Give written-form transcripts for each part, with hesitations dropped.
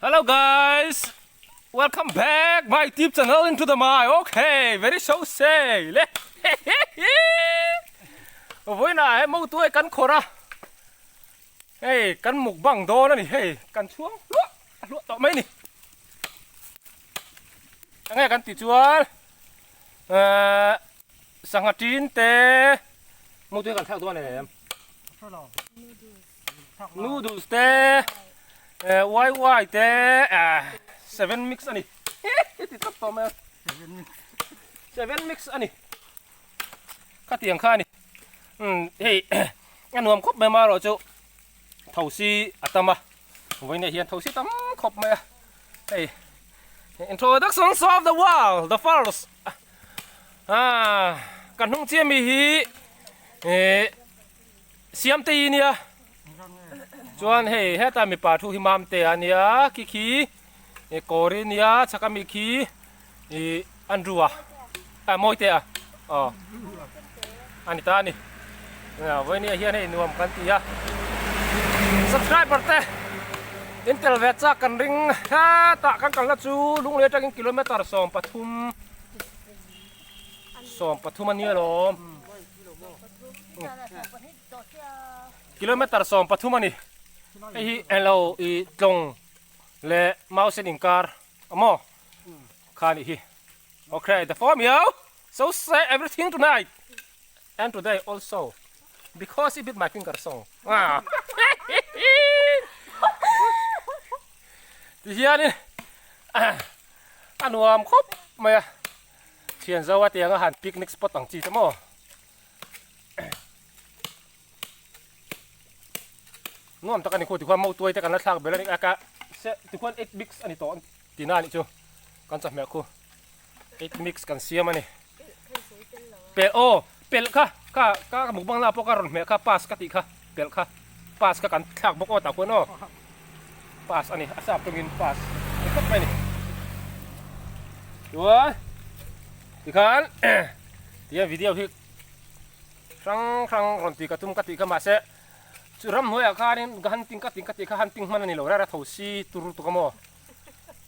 Hello guys welcome back my youtube channel into the my okay very so say le vawiinah he motuai kan khawrh a hei kan mukbang dawn a ni hei kan chhuang hluah a hluah tawh mai a ni enge kan tih chuan ehh sangha tin te motuai kan thlak dawn em Noodles te YY te 7 mix a ni ti tawp tawh mai a 7 mix a ni khatiang kha a ni hei a nuam khawp mai marawh chu thosi a tam a vawiin ah hian thosi tam khawp mai a hei introductions of the world the first ah kan hnung chiah mi hi eh Siamte i nia chuan hei heta mipa thu hi Mamte a nia khi khi kawr i nia chhak ami khi ih Andrew a ah Mawite a aw a ni ta a ni vawinia hian hei nuam kan ti a subscriber te in tel ve chak kan ring hetah kan kalna chu lunglei atangin kilometer 13 13 a nia lawm. Kilometer 13 a ni. Hei hi englo i tlawng leh mausen inkar a maw kha nih hi. Okay, the form yo. So say everything tonight and today also because he bit my finger so. Ah. Ti hianin a nuam khawp mai a. Thian zo a tiang a han picnic spot ang chi te maw. Nuam tak a ni khu tikhuan mautuai te kan la thlak bel a ni a ka se tikhuan egg mix a ni tawh ti na a nih chu kan chawhmeh khu egg mix kan siam a ni pel aw pel kha kha ka mukbang na pawh ka rawn hmeh kha pass ka tih kha pel kha pass kha kan thlak bawk aw tah khuan aw pass a ni a sap tawngin pass ni khawp mai a ni chuan tikhan tihian video hi hrang hrang rawn tih ka tum ka tih kha mahse chu ramhnuaiah khanin ka han ting ka ting ka tih kha han ting hman a ni lo rara tho si tur lutuk a maw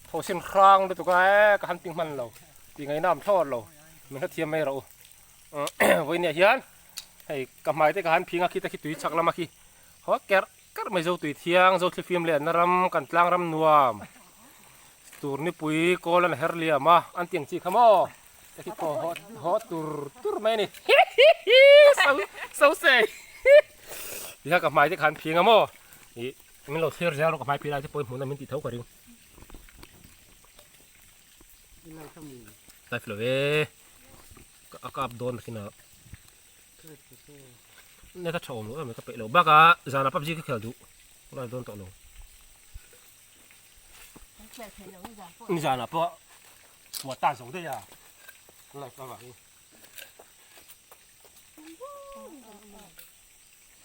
tho sin hrang lutuk a e ka han ting hman lo tih ngaihna awm thlawt lo min hrethiam mai rawh u vawiin hian hei ka hmai te ka han phing a khi te khi tui chhak lama khi haw kerh kerh mai zo tui thiang zo thlifim leh na ram kan tlang ram nuam tur nipui kawl an her liam a an tiang chi kha maw te khi pawh haw haw tur tur mai a ni so so sei tikha ka hmai te khan phing a maw ih min lo thlir zel rawh ka hmai phih lai te pawh hmuhna min tih tho ka ring live lo e a kap dawn nakinah Net a tha awm loh em ka peih loh bakah zanah pubg ka khel duh live dawn tawh lo nizanah pawh chhuah tan zo daih a live avangin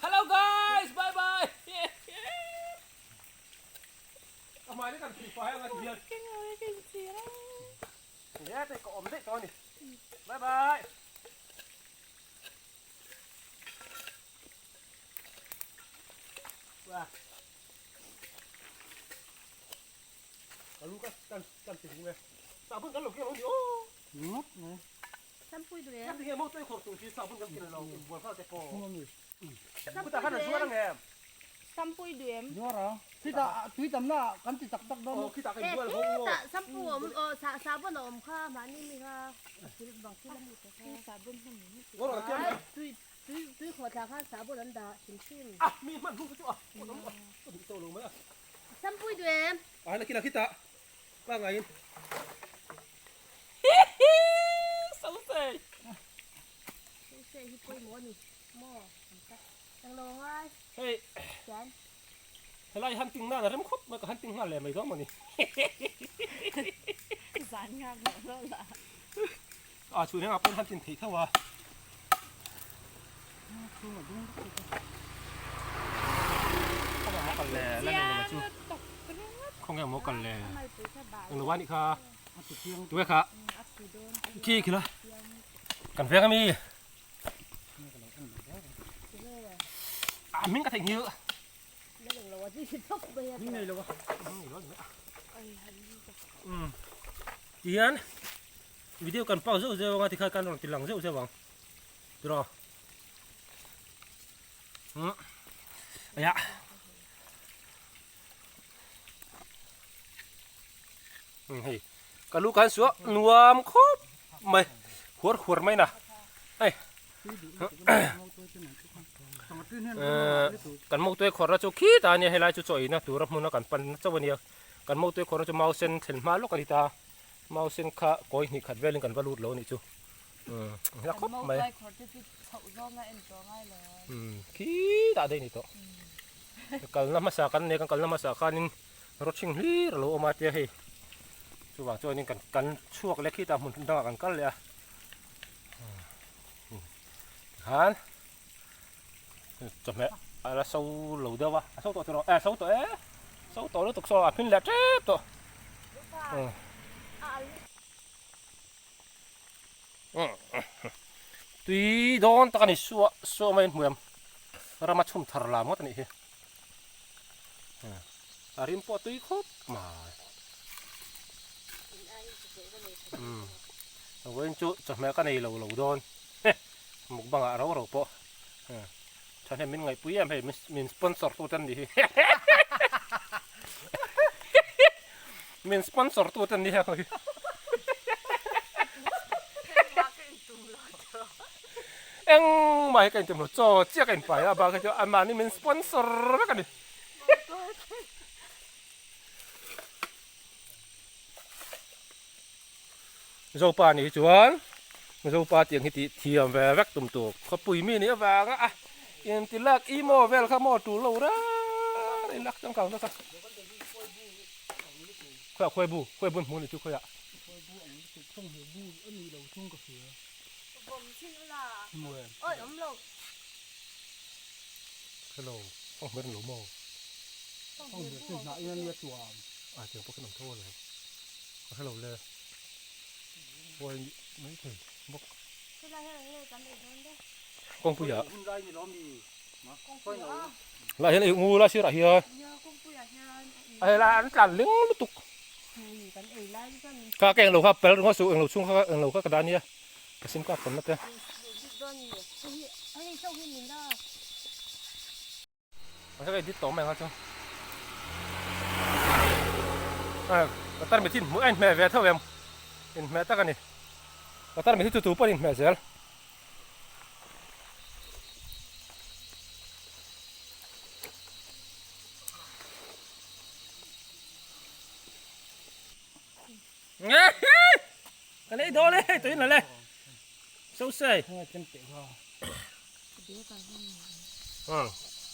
Hello guys bye bye ka hmai te kan thih fai anga ti hian he te ka awm daih tawh a ni bye bye Sampui duh em? Tui tamna kan ti tak tak dawn. Eh khitah sampu a awm aw sahbon a awm kha mahni mi kha thil bang thil a mi te kha sahbon hman ni tui tui tui khawh thla khan sahbon an dah hrim hrim. A mi hman hnu chu a a duh tawh lo mai a. Sampui duh em? Ai la kila khitah pangai in. Sosei. Sosei hi pawimawh a ni maw englo ngai. Hei. Chuan. Helai hunting nan a rem khawp mai ka hunting nghal leh mai dawn mawni. Zan nghak hlawh hlawh lah. A chhun engah pawn hunting theih tho a. Khawnge maw kal le la neng lo chu. Khawnge maw kal le. Englo a nih kha. Tunge kha. Khi khi la. Kan veng ami. A hming ka theihnghilh. Umm tihian video kan pause zeuh zeuh anga tikhan kan rawn ti lang zeuh zeuh ang tiraw umm aiah umm hei ka lu khan suah nuam khawp mai huar huar mai na hei kan motui khawrh na chu khitah ania helai chu chaw eina tura hmuna kan pan chauh ania kan motui khawrh na chu mau sen thlen hma lawk a ni ta mau sen kha kawi hnih khat velin kan va lut lo a nih chu umm hla khawp mai umm khitah daih a ni tawh kalna hmasa kan nei kan kalna hmasa khanin rawchhing hlir a lo awm a tia hei chuvang chuanin kan kan chhuak leh khitah hmun dangah kan kal leh a. Tikhan chawhmeh a la so lo deuh a, a so tawh tiraw eh a so tawh e, so tawh lutuk saw a hmin leh tep tawh. Tui dawn tak a ni suah suah mai hmuiam rama chhum thar lam ngawt a nih hi. A rim pawh tui khawp mai. Umm vawiin chu chawhmeh ka nei lo lo dawn mukbang ah ro ro pawh thahnem min ngaihpui em hei min sponsor tu te an nih hi min sponsor tu te an ni heng hi engmah hi ka intum lo chaw chiah ka inpai a bakah chuan amahni min sponsor vek a ni. Zopa nih hi chuan Zopa tiang hi tih thiam ve vek tum tur khawpui mi nih avanga a inti lak emaw vel kha maw tul lo reng in lak changkang nasa khawiah khawi bu khawi bun hmuh nih chu khawiah hello kawng hmer lo maw a tiang pawh khan awm tho a lo ka hre lo le huai mai thei bawk kawngpui ah lah hian ei ngu la sirah hian a helai an tlan ling lutuk kha ka englo kha pel ringawt suh englo chhung kha englo kha ka dah ania ka sim card tawnna te. Ka edit tawh mai ang a chu. Ka tarmit hi a inhmeh ve tho em? Inhmeh tak a ni. Ka tarmit hi chu tu pawh a inhmeh zel. Ka lei dawn e, tui in la le. So say.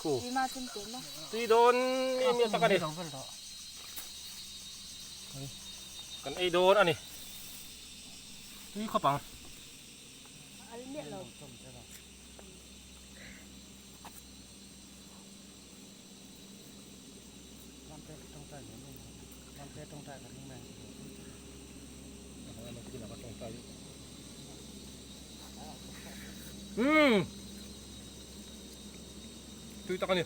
Khu. Tui dawn mi mi tak ani. Kan ei dawn ani. Tui khawp ang. Umm tui tak a ni.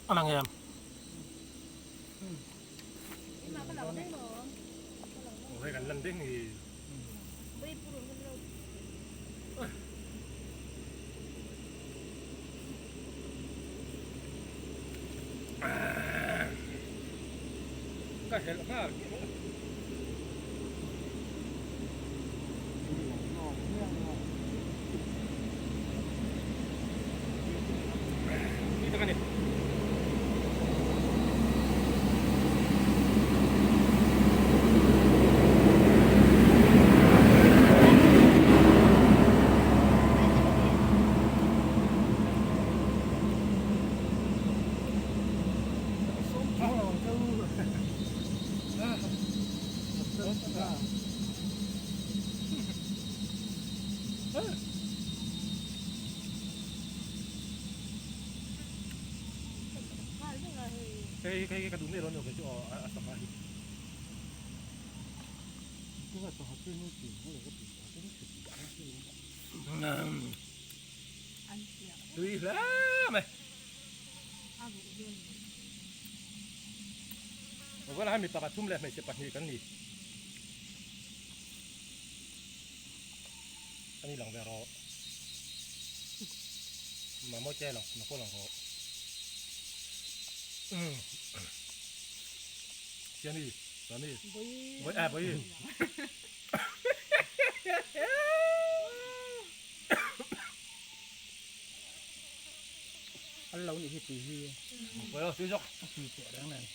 A lang em. Hei kan lan ding hi. Ka helh nghal. Hei hei ka duh miah lo a ni awm chu aw a sangha hi. Tui hle mai. Vawiin ah hian mipa pathum leh hmeichhe pahnih kan ni. Ani lang ve rawh. Mamawi te lang na pawh lang rawh. Siami, Mami, Bawi, ah Bawi. An lo nih hi tui hi. Bawi lo tui zawk. A tui teh reng nen.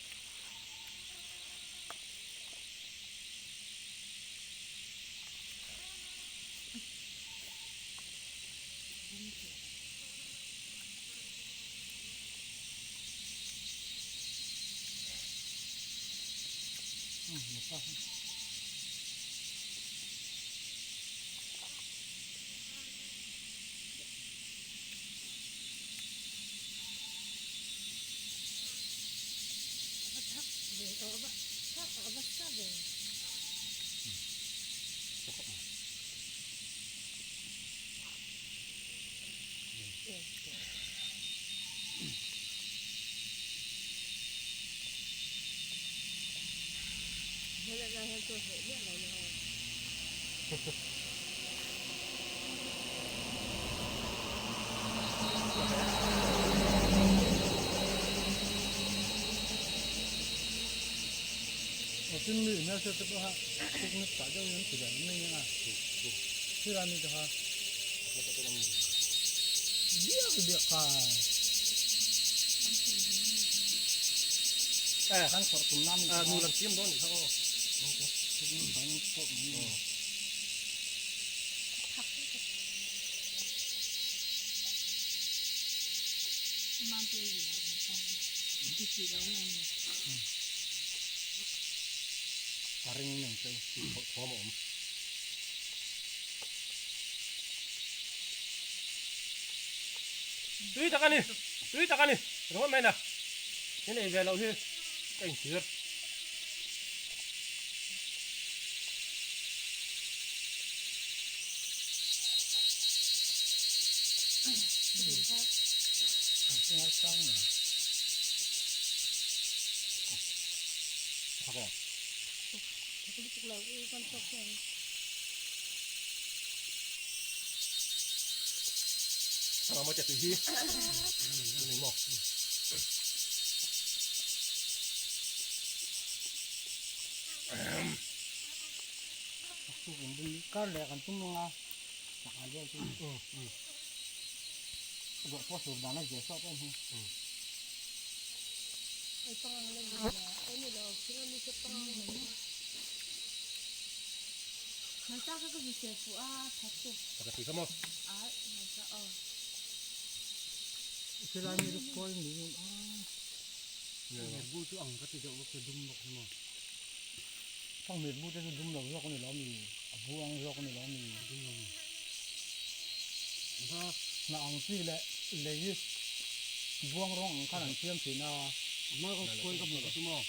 Tin mi hmelhriat te pawh kha picnic pah deuh in an ti ve mai nia thil ami te kha biak biak kha kan khawrh tum na ami te kha nu lam siam dawn nih kha aw picnic pah in an ti tawp mai nia. A ring nen chu thawm a awm. Tui tak a ni, tui tak a ni, ringawt mai na, in ei ve loh hi ka inchhir. Kar leh kan tum anga sangha vel chu ruah pawh sur dan a zia sawt em hi. Silai mi kawi mi a Mirbu chu ang ka ti deuh bawk che dum bawk hi maw. Thang mirbu te chu dum lo zawk a ni lo ami a bu ang zawk a ni lo ami dum lo mi ha hna ang chi leh lei buang rawng ang khan an siam thin a ma ka khawi ka hmu ka chu maw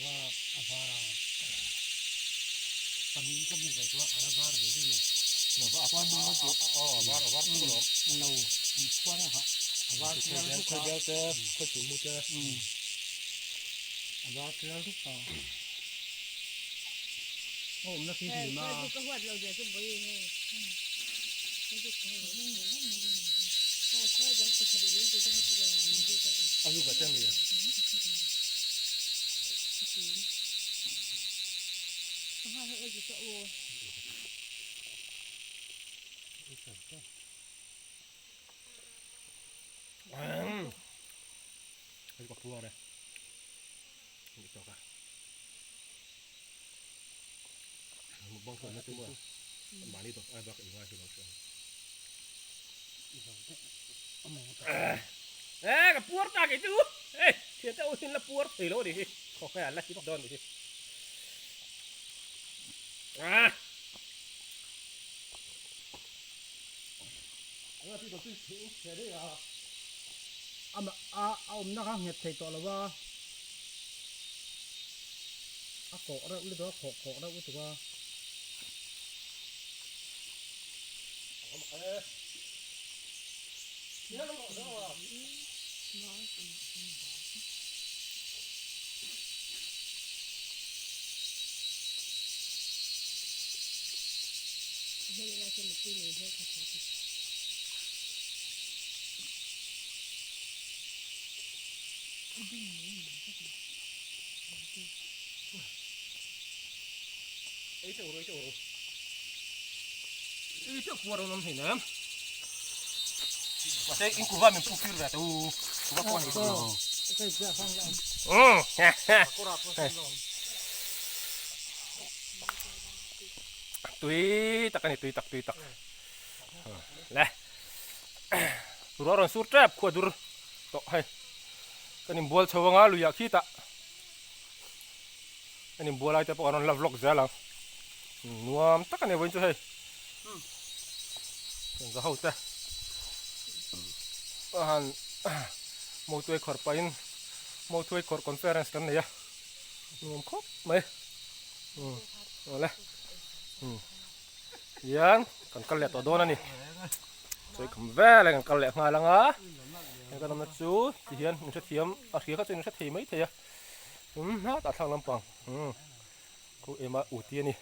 wa a var a pahnih ka hmu ve chu a la var ve ve mai a var a var a var chu lo lo an chhuang a a var tial ruk a khawi bel te khawi chu mu te a var tial ruk a a awmna khi hlim a a lu ka te mi Hei ka puar e. Ni tawk a. Mukbang chuan na chu maw. Mahni dawt ai bak ei ngai hi lo hria. E ka puar ta kei chu. Ei thian te u hin la puar thei lo ni hi. Khaw nge an la hip dawn ni hi. Ah. A a awmna kha nghet thei tawh lo va. A kawh reuh lutuk a, khawh khawh reuh lutuk a. Ei teuh ru ei teuh ru. Ei teuh puar awm hei nem. Mahse in kuva min pu fir ve teu. Kuva pawh ni lo. Tui tak ani tui tak tui tak. Le. Ruah rawn sur tep khua dur tawh hei. Kan inbual chho anga luiah khitah. Kan inbual lai te pawh kan rawn la vlog zel ang. Nuam tak ani vawiin chu hei. Kan za ho te. A han Mothuai khawrh pahin Mothuai khawrh conference kan nei a. Nuam khawp mai. Awle. Hian kan kal leh tawh dawn a ni. Sawi kham vel a kan kal leh nghal ang a. Heng kan awmna chu ti hian in hrethiam a hria kha chu in hre thei mai thei a. Um hma tah thlak lampang um khu ema uti a ni.